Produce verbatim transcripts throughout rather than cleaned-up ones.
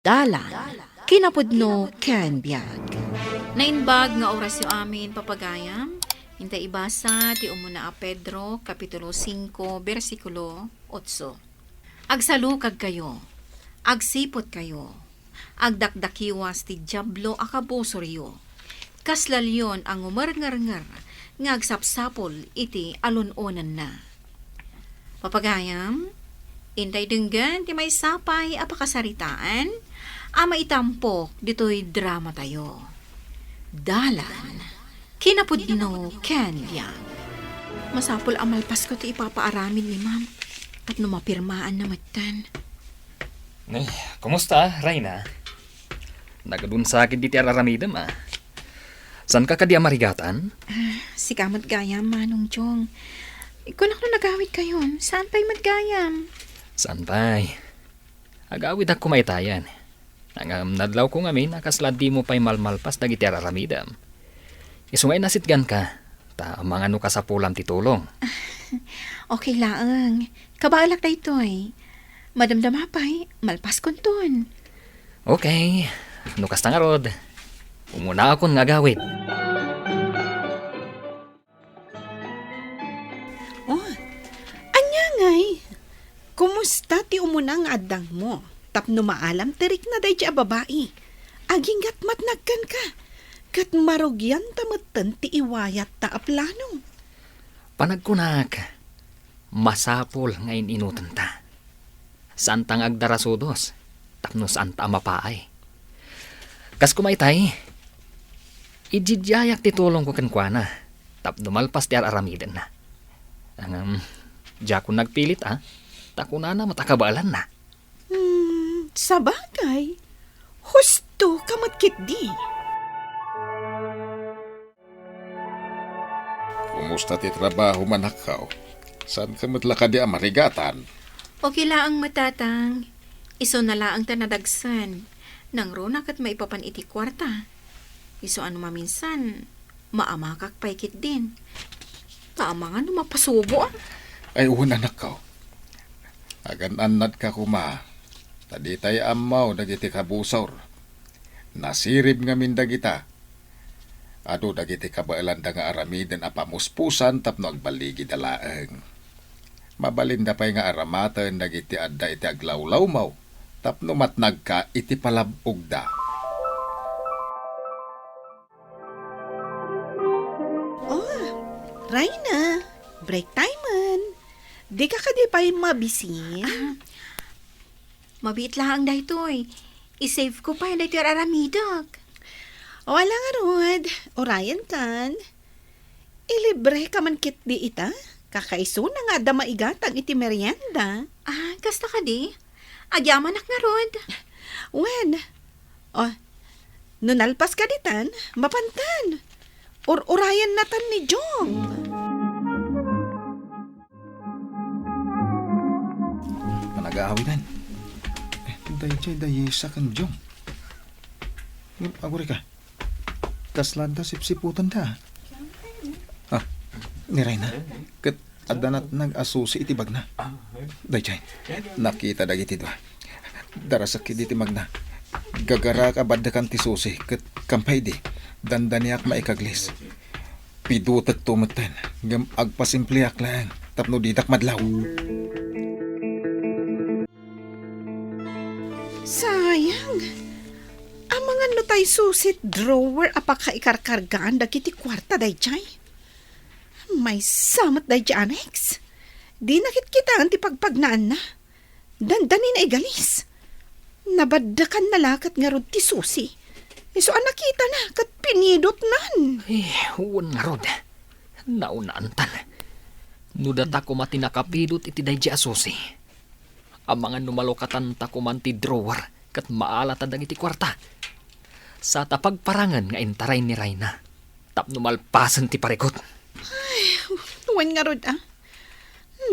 Dalan, kinapudno ken biag. Naimbag nga orasyo amin, papagayam. Intay ibasa ti umuna a Pedro, Kapitulo singko, bersikulo otso. Agsalukagkayo, agsiputkayo, agdakdakiwas ti Diablo a kabusoryo, kasla leon a ngumerngernger nga agsapsapul iti alun-onenna. Papagayam, intay denggen ti maysa pay a pakasaritaan a maitampok ditoy dramatayo. Dalan, kinapudno ken biag. Masapul a malpasko ti ipapaaramid ni Ma'am tapno mapirmaanna metten. Eh, kumusta, Reyna? Nagdunsakit diti ar-aramidem, a. Saanka kadi a marigatan? Ah, sika met gayam, Manong Jong. Kunak no nagawidkayon, saan pay met gayam? Saan pay? Agawidak koma itayen. Ngem nadlawko ngamin a kasla dimo pay malmalpas dagiti ar-aramidem. Isu nga inasitganka, ta amangan no kasapulam ti tulong. Okay laeng. Kabaelak daytoy. Madamdama pay, malpaskonton. Okay. No kasta ngarud, umunaakon nga agawid. Oh, ania ngay? Kumusta ti umuna nga addangmo? Tapno maalam ti rikna daydi a babai. Agingga ti matnag kenka. Ket marugianta metten ti iwayatta a plano. Panagkunak, masapul nga in-inutenta. Saanta nga agdarasudos, tapno saanta a mapaay. Kas koma itay, ididiayak ti tulongko kenkuana, tapno malpas ti ar-aramidenna. Ngem, diakon nagpilit, a, ta kunana met a kabaelanna. Hmm, sabagay, husto ka met ketdi. Kumusta ti trabaho, manakkaw? Saanka met la kadi a marigatan? Okay laeng met, Tatang. Isuna laeng ta nadagsen. Nangruna ket maipapan iti kuarta. Isu a no maminsan, maamakak pay ketdin. Ta amangan no mapasubo, a. Ay, wen, anakkaw. Agan-annadka koma, ta ditay ammo dagiti kabusor. Nasirib ngamin dagita. Adu dagiti kabaelanda nga aramiden a pamuspusan tapno agballigida laeng. Mabalinda pay nga aramaten dagiti adda iti aglawlawmaw tapno matnagka iti palab-ogda. Oh, Reyna, break time-en. Dika kadi pay mabisin? Ah, mabiit laeng daytoy. I-save ko pay daytoy ar-aramidek. O, ala ngarud, urayenkan. Ilibreka man ketdi ita? Kakaisuna nga adda maigatang iti merienda. Ah, kasta kadi? Agyamanak ngarud. Wen. O, no nalpas kaditan, mapantan. Ur-urayennatan ni Jong. Panagawiden. Eh, daydiay daysa ken Jong. Ngem agurayka. Kasla adda sipsiputenda. Ah, ni Reyna, ket adda natnag a susi iti bagna. Daydiay, nakita dagiti dua. Darasek idi ti magna. Gagarak a baddekan ti susi, ket kampay idi, dandaniak maikaglis. Pidutekto metten, ngem agpasimpliak laeng tapno didak madlaw. Sayang. Amangan no tay susit drawer a pakaikarkargaan dagiti kuarta daydiay. Maysa met daydiay, Alex. Di nakitkitaan ti pagpagnaanna. Dandanina igalis. Nabaddekanna la ket ngarud ti susi. Isu a nakitana ket pinidotnan. Eh, wen ngarud. Naunaantan. No data koma ti nakapidot iti daydiay a susi. Amangan no malukatanta koman ti drawer ket maalata dagiti kuarta. Sa ta pagparangen nga intaray ni Reyna tapno malpasen ti parikut. Ay, wen ngarud, a.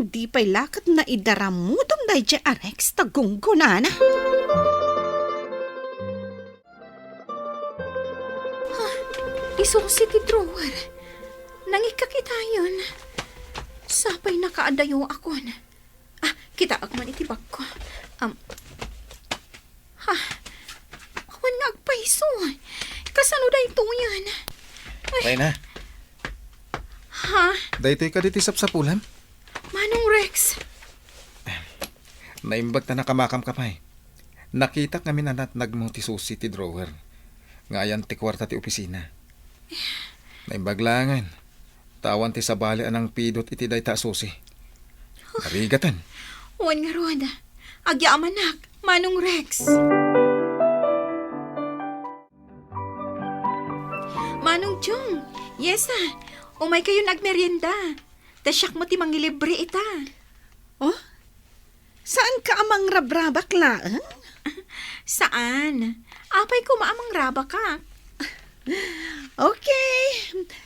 Di pay la ket naidaramudom daydiay a Rex ta gunggonana. Ha, isusi ti drawer. Nangikakitayon. Sapay nakaadayo akon. Ah, kitaak man iti bagko. Am, ha, Sano daytoyen? Ay. Reyna. Ha? Daytoy kadi ti sapsapulam? Manong Rex. Naimbag ta nakamakam ka pay. Nakitak ngamin a natnagmo ti susi ti drawer nga ayan ti kuarta ti opisina. Naimbag laengen. Ta awan ti sabali a nangpidut iti dayta a susi. Narigaten. Wen ngarud. Agyamanak, Manong Rex. Manong Chong, Yesa, umaykayon agmerienda. Ta siak met ti mangilibre ita. Oh? Saanka a mangrabrabak laeng? Saan. Apay koma a mangrabakak. Okay.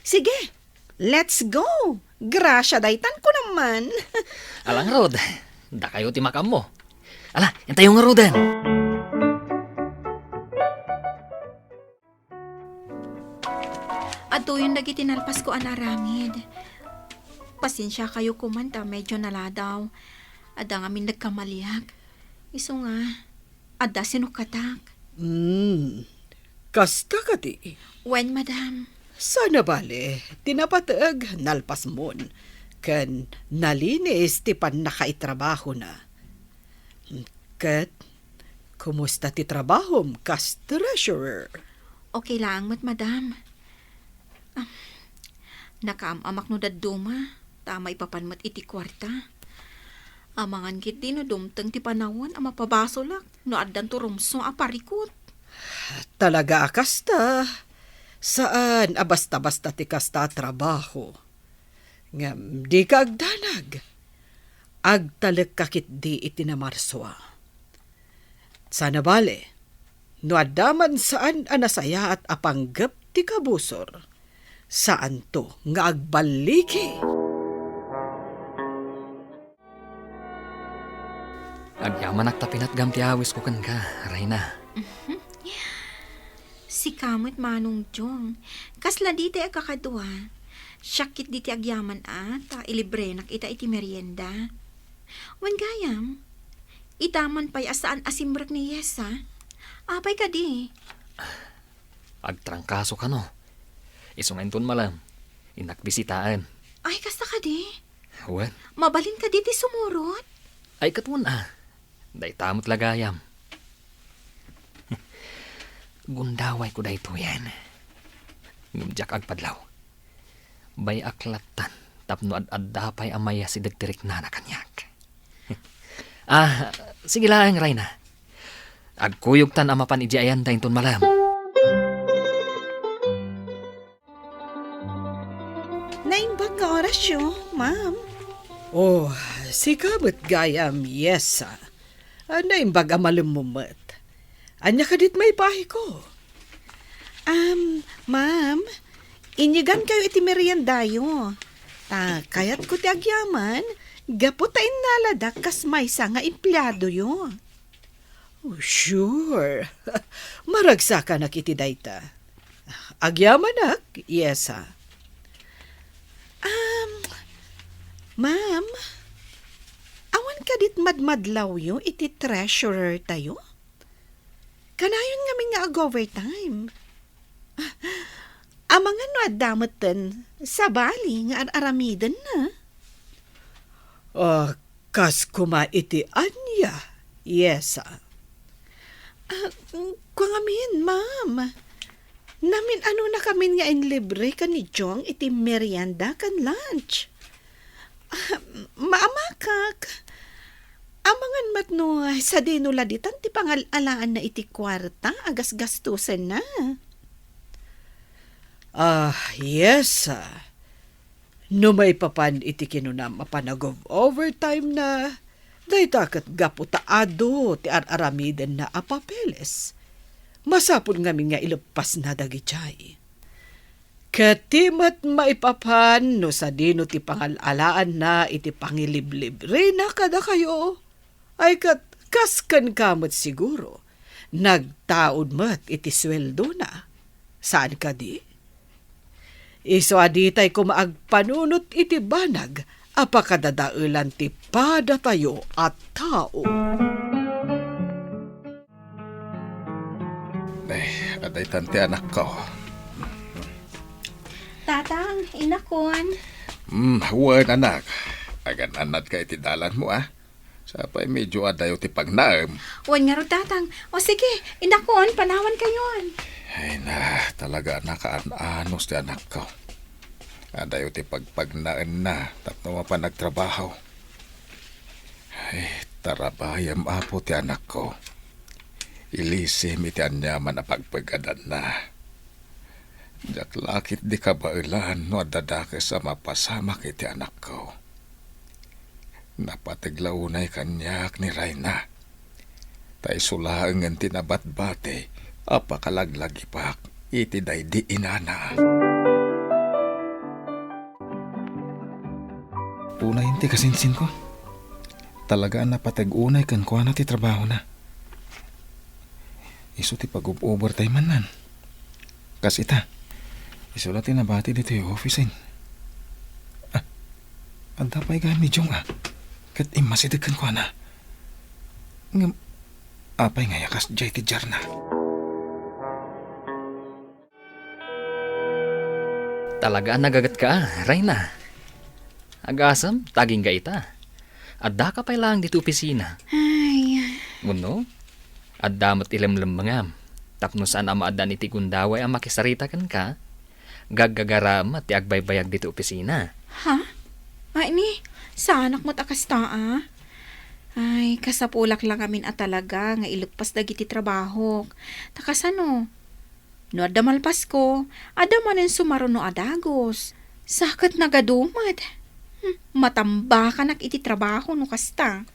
Sige, let's go. Grasia daytan ko naman. Ala ngarud, dakayo ti makammo. Ala, intayo ngaruden. Adtoyen dagiti nalpasko a naaramid. Pasensiakayo koman ta medyo naladaw. Adda ngamin nagkamaliak. Isu nga, adda sinukkatak. Hmm. Kasta kadi? Wen, madam. Saan a bale, ti napateg, nalpasmon, ken nalinis ti pannakaitrabahona. Ket, kumusta ti trabahom kas treasurer? Okay laeng met, madam. Ah, nakaam-amak no dadduma, ta maipapan met iti kuarta. Amangan ketdi no dumteng ti panawen a mapabasolak no addanto rumsua a parikut. Talaga a kasta. Saan a basta-basta ti kasta a trabaho. Ngem dika agdanag. Agtalekka ketdi iti namarsua. Saan a bale, no adda man saan a nasayaat a panggep ti kabusor, saanto nga agballigi. Agyamanak ta pinatgam ti awisko kenka, Reyna. Sika met, Manong Jong. Kasla ditoy a kakadua. Siak ketdi ti agyaman a, ta ilibrenak ita iti merienda. Wen gayam, ita man pay a saan a simrek ni Yesa. Apay kadi? Agtrangkaso kano. Isu nga inton malem, innak bisitaen. Ay, kasta kadi? Wen. Mabalin kadi ti sumurot? Ay, ket wen a. Dayta met la gayam. Gundawayko daytoyen. Ngem diak agpadlaw. Bay-ak lattan tapno ad-adda pay a maiyasideg ti riknana kaniak. Ah, sige laeng, Reyna. Agkuyogtan a mapan idiay ayanda inton malem. Naimbag nga orasyo, ma'am. Oh, sika met gayam, Yesa. Ah, naimbag a malemmo met. Ania kadit maipahiko? Um, ma'am, inyegankayo iti meriendayo. Ta kayatko ti agyaman, gapu ta innaladak kas maysa nga empleadoyo. Oh, sure. Maragsakanak iti dayta. Agyamanak, Yesa. Um, ma'am, awan kadit madmadlawyo iti treasurer tayo? Kanayon ngamin nga ag-overtime. Amangan no adda metten sabali nga ar-aramidenna. Ah, kas koma iti ania, Yesa? Ah, kua ngamin, ma'am. Namin-anonakamin nga inlibre ken ni Jong iti merienda ken lunch. Ah, maamakak. Amangan met no sadino la ditan ti pangal-alaanna iti kuarta a gasgastosenna. Ah, Yesa. No maipapan iti kinunam a panag-overtime na, dayta ket gapu ta adu ti ar-aramidenna a papeles. Masapul ngamin nga ileppasna dagidiay. Ket ti met maipapan no sadino ti pangal-alaanna iti pangiliblibrena kadakayo, ay ket kas kenka met siguro, nagtaud met iti sueldona. Saan kadi? Isu a ditay koma agpanunot iti banag a pakadadaelan ti padatayo a tao. Eh, adaytan ti anakko. Tatang, inakon. Hmm, wen, anak. Agan-annadka iti dalanmo, a? Sapay medyo adayo ti pagnaem. Wen ngarud, Tatang. O sige, inakon, panawankayon. Ay na, talaga nakaan-anos ti anakko. Adayo ti pagpagnaenna tapno mapan agtrabaho. Ay, tarabayem, Apo, ti anakko. Ilisim iti aniaman a pagpagadanna. Diak la ketdi kabaelan no adda dakes a mapasamak iti anakko. Napateg la unay kaniak ni Rayna. Ta isu laengen ti nabatbati a pakalaglagipak iti daydi inana. Unayen ti kasinsinko. Talaga a napateg unay kenkuana ti trabahona. Isu ti pag-overtime manen. Kas ita, isu la ti nabati ditoy office-en. Ah, adda pay gayam ni Jong, a. Ket immasideg kenkuana. Ngem, apay nga yakas jay ti jarna? Talaga a nagagetka, Rayna. Agasem, ta agingga ita. Addaka pay laeng ditoy opisina. Ay. Wenno, adda met ilemlemmengam. Tapno saan a maaddaan iti gundaway a makisarita kenka, gaggagaraem met ti agbaybayag ditoy opisina. Ha? Ay ni, saanak met a kasta, a? Ay, kasapulak la ngamin a talaga nga ileppas dagiti trabahok. Ta kasano? No adda malpasko, adda manen sumaruno a dagus. Sa ket nagadu met. Hmm, matambakanak iti trabaho no kasta.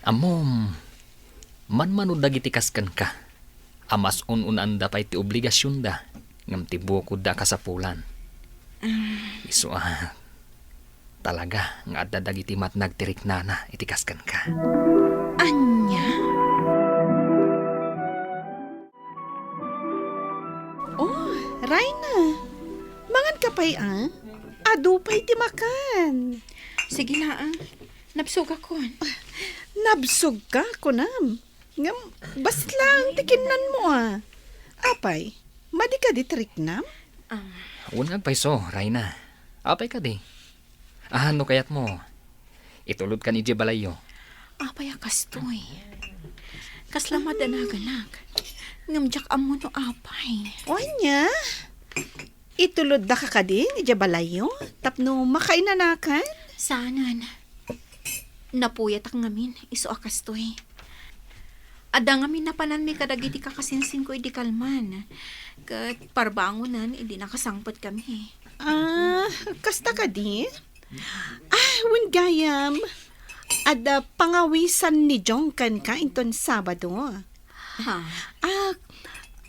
Ammom, manmano dagiti kas kenka a mas un-unaanda pay ti obligasionda ngem ti bukodda a kasapulan. Ah. Isu a, talaga nga adda dagiti matnag ti riknana iti kas kenka. Ania? Oh, Rayna, manganka pay, a? Adu pay ti makan. Sige laeng, nabsogakon. Nabsogka, kunam. Ngem, basta laeng ti kinnanmo, a. Apay, madi kadi ti riknam? Ah. Wen nga agpayso, Rayna. Apay kadi? Ahan no kayatmo, itulodkan idiay balayyo. Apay a kastoy? Kasla madanaganak. Ngem diak ammo no apay. O ania? Ituloddaka kadi idiay balayyo tapno makainanakan? Saanen. Napuyatak ngamin, isu a kastoy. Adda ngamin napananmi kadagiti kakasinsinko idi kalman. Ket parbangonen idi nakasangpetkami. Ah, kasta kadi? Ah, wen gayam, adda pangawisan ni Jong kenka inton Sabado. Ha? Ah,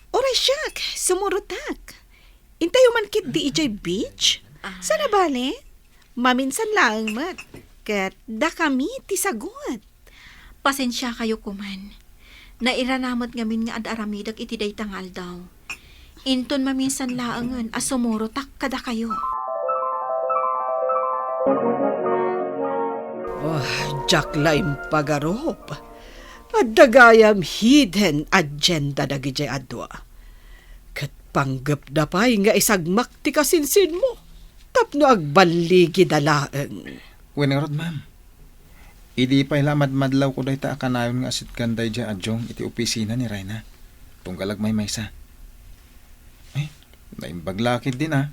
uray siak, sumurotak. Intayo man ketdi idiay beach. Ah. Saan a bale? Maminsan laeng met, ket dakami ti sagut. Pasensiakayo koman. Nairana met ngamin nga ad-aramidek iti dayta nga aldaw. Inton maminsan laengen a sumurotak kadakayo. Oh, diak la impagarup. Adda gayam hidden agenda dagidiay a dua. Ket panggepda pay nga isagmak ti kasinsinmo tapno agballigida laeng. Wen ngarud, ma'am. Idi pay la madmadlawko dayta a kanayon nga asitgan daydiay a Jong iti opisina ni Rayna. Tunggal agmaymaysa. Eh, naimbag la ketdin a.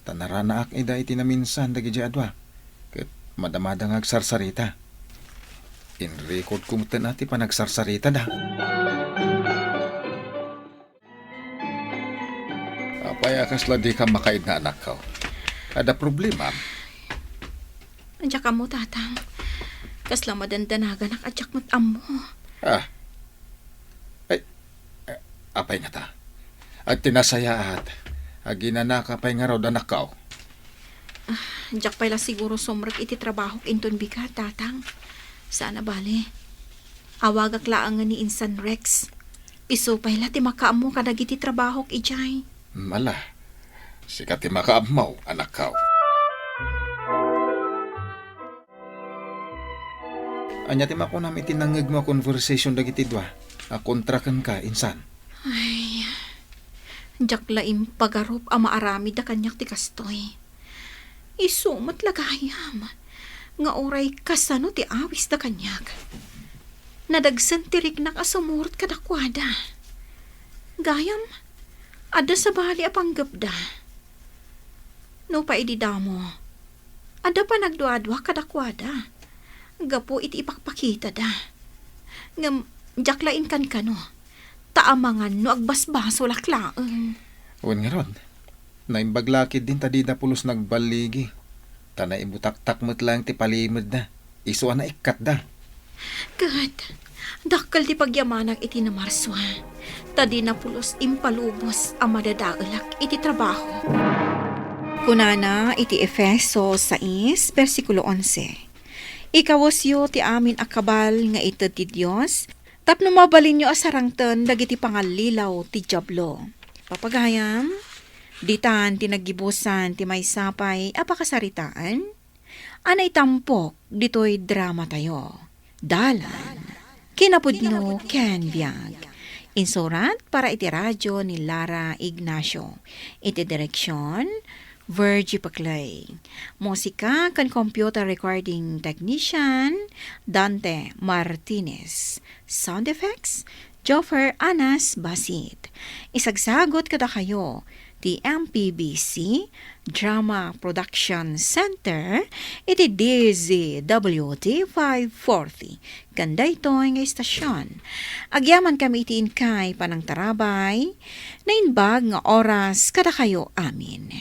Ta naranaak ida iti naminsan dagidiay a dua. Ket madamada nga agsarsarita. In-record ko metten a ti panagsarsaritada. Apay a kasla dika makaidna, anakko? Adda problema? Diak ammo, Tatang. Kasla madandanaganak a diak met ammo. Ah. Ay, eh, apay ngata? Agtinasayaat. Aginanaka pay ngarud, anakko. Ah, diak pay la siguro sumrek iti trabahok inton bigat, Tatang. Saan a bale. Awagak laengen ni Insan Rex. Isu pay la ti makaammo kadagiti trabahok idiay. Mala, sika ti makaammo, anakko. Ania ti makunam iti nangngegmo a conversation dagiti dua a kontra kenka, insan? Ay, diak la impagarup a maaramidda kaniak ti kastoy. Isu met la gayam, nga uray kasano ti awisda kaniak. Nadagsen ti riknak a sumurot kadakuada. Gayam, adda sabali a panggepda. Nupay idi damo, adda panagduadua kadakuada gapu iti ipakpakitada. Ngem diak la inkankano, ta amangan no agbasbasolak laeng. Wen ngarud, naimbag la ketdin ta dida pulos nagballigi, ta naibutaktak met laeng ti palimedda, isu a naikkatda. Ket dakkel ti pagyamanak iti Namarsua, ta dina pulos impalubos a madadaelak iti trabaho. Kunana iti Efeso sais, bersikulo onse, "Ikawesyo ti amin a kabal nga ited ti Dios, tapno mabalinyo a sarangten dagiti pangallilaw ti Diablo." Papagayam, ditan ti naggibusan ti maysa pay a pakasaritaan a naitampok ditoy dramatayo. Dalan, kinapudno ken biag. Insurat para iti radyo ni Lara Ignacio. Iti direksyon, Virgie Paclay. Musika ken computer recording technician, Dante Martinez. Sound effects, Joffer Anas Basit. Isagsagot kadakayo ti M P B C Drama Production Center iti D Z W T five forty. Ken daytoy nga istasyon, agyamankami iti inkay panangtarabay, naimbag nga oras kadakayo amin.